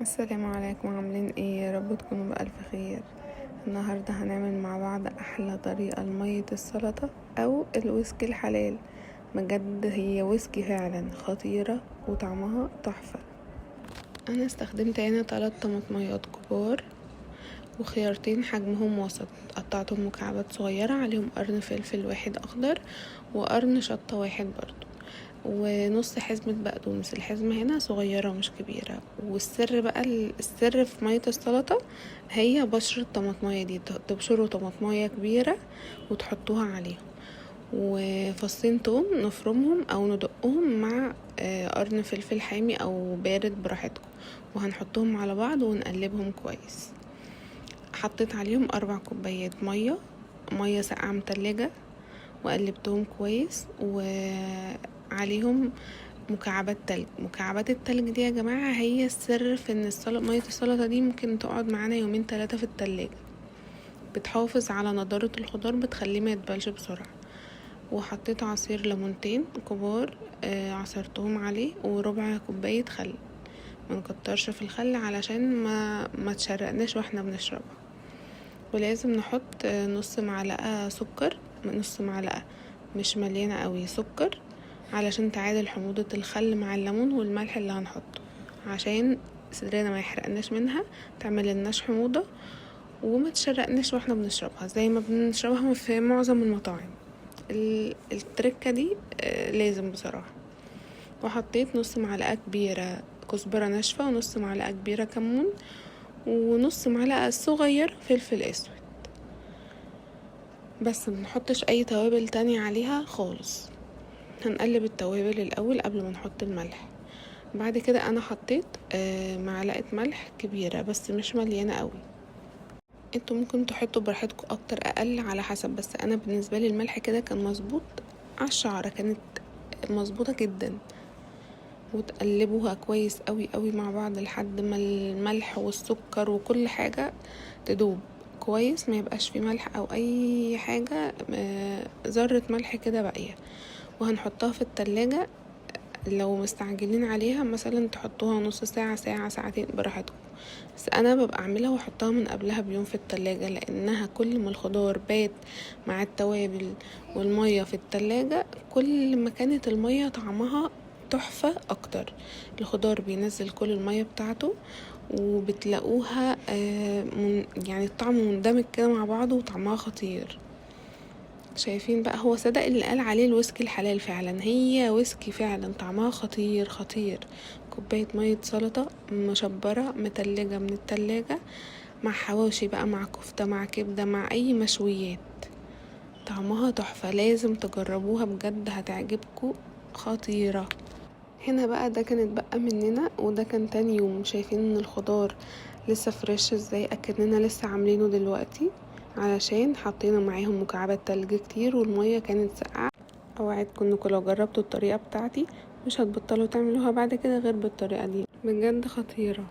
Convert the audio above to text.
السلام عليكم، عاملين ايه؟ يا رب تكونوا بألف خير. النهاردة هنعمل مع بعض احلى طريقة لمية السلطة او الويسكي الحلال. بجد هي ويسكي فعلا خطيرة وطعمها تحفة. انا استخدمت هنا 3 طماطميات كبار وخيارتين حجمهم وسط، قطعتهم مكعبات صغيرة، عليهم قرن فلفل واحد اخضر وقرن شطة واحد برضو، ونص حزمة بقدونس. الحزمة هنا صغيرة مش كبيرة. والسر بقى السر في مية السلطة هي بشر الطماطمية دي، تبشروا طماطمية كبيرة وتحطوها عليهم، وفصين توم نفرمهم او ندقهم مع قرن فلفل حامي او بارد براحتكم، وهنحطهم على بعض ونقلبهم كويس. حطيت عليهم 4 كوبايات مية ساقعة متلجة، وقلبتهم كويس، وعليهم مكعبات تلج. مكعبات التلج دي يا جماعة هي السر في ان مية السلطة دي ممكن تقعد معانا يومين 3 في التلاجة، بتحافظ على نضارة الخضار، بتخليه ما يتبلش بسرعة. وحطيت عصير ليمونتين كبار، عصرتهم عليه، وربع كوباية خل. ما نكترش في الخل علشان ما تشرقناش واحنا بنشربها. ولازم نحط نص معلقة سكر، نص معلقة مش مليانة قوي سكر، علشان تعادل حموضة الخل مع الليمون والملح اللي هنحطه، عشان صدرنا ما يحرقناش منها، تعمل لناش حموضة وما تشرقناش واحنا بنشربها زي ما بنشربها في معظم المطاعم. التركة دي لازم بصراحة. وحطيت نص معلقة كبيرة كزبرة ناشفة، ونص معلقة كبيرة كمون، ونص معلقة صغير فلفل اسود بس. ما نحطش اي توابل تانية عليها خالص. هنقلب التوابل الاول قبل ما نحط الملح. بعد كده انا حطيت معلقة ملح كبيرة بس مش مليانة قوي، انتوا ممكن تحطوا براحتكم اكتر اقل على حسب، بس انا بالنسبة لي الملح كده كان مظبوط على الشعرة، كانت مظبوطة جدا. وتقلبوها كويس قوي قوي مع بعض لحد ما الملح والسكر وكل حاجة تدوب كويس، ما يبقاش في ملح او اي حاجة، ذرة ملح كده باقية. وهنحطها في التلاجة، لو مستعجلين عليها مثلا تحطوها نص ساعة، ساعة، ساعتين براحتكم، بس انا ببقى اعملها واحطها من قبلها بيوم في التلاجة، لانها كل ما الخضار بات مع التوابل والمية في التلاجة كل ما كانت المية طعمها تحفة اكتر. الخضار بينزل كل المية بتاعته، وبتلاقوها، الطعم مندمج كده مع بعضه وطعمها خطير. شايفين بقى هو صدق اللي قال عليه الويسكي الحلال، فعلا هي ويسكي فعلا، طعمها خطير خطير. كوباية مية سلطة مشبرة متلجة من التلاجة، مع حواوشي بقى، مع كفتة، مع كبدة، مع أي مشويات، طعمها تحفة. لازم تجربوها بجد، هتعجبكم، خطيرة. هنا بقى ده كانت بقى مننا، وده كان تاني يوم. شايفين ان الخضار لسه فريش ازاي، اكننا لسه عاملينه دلوقتي، علشان حطينا معاهم مكعبات تلج كتير والمية كانت ساقعة. اوعدكم انكم لو جربتوا الطريقة بتاعتي مش هتبطلوا تعملوها بعد كده غير بالطريقة دي، بجد خطيرة.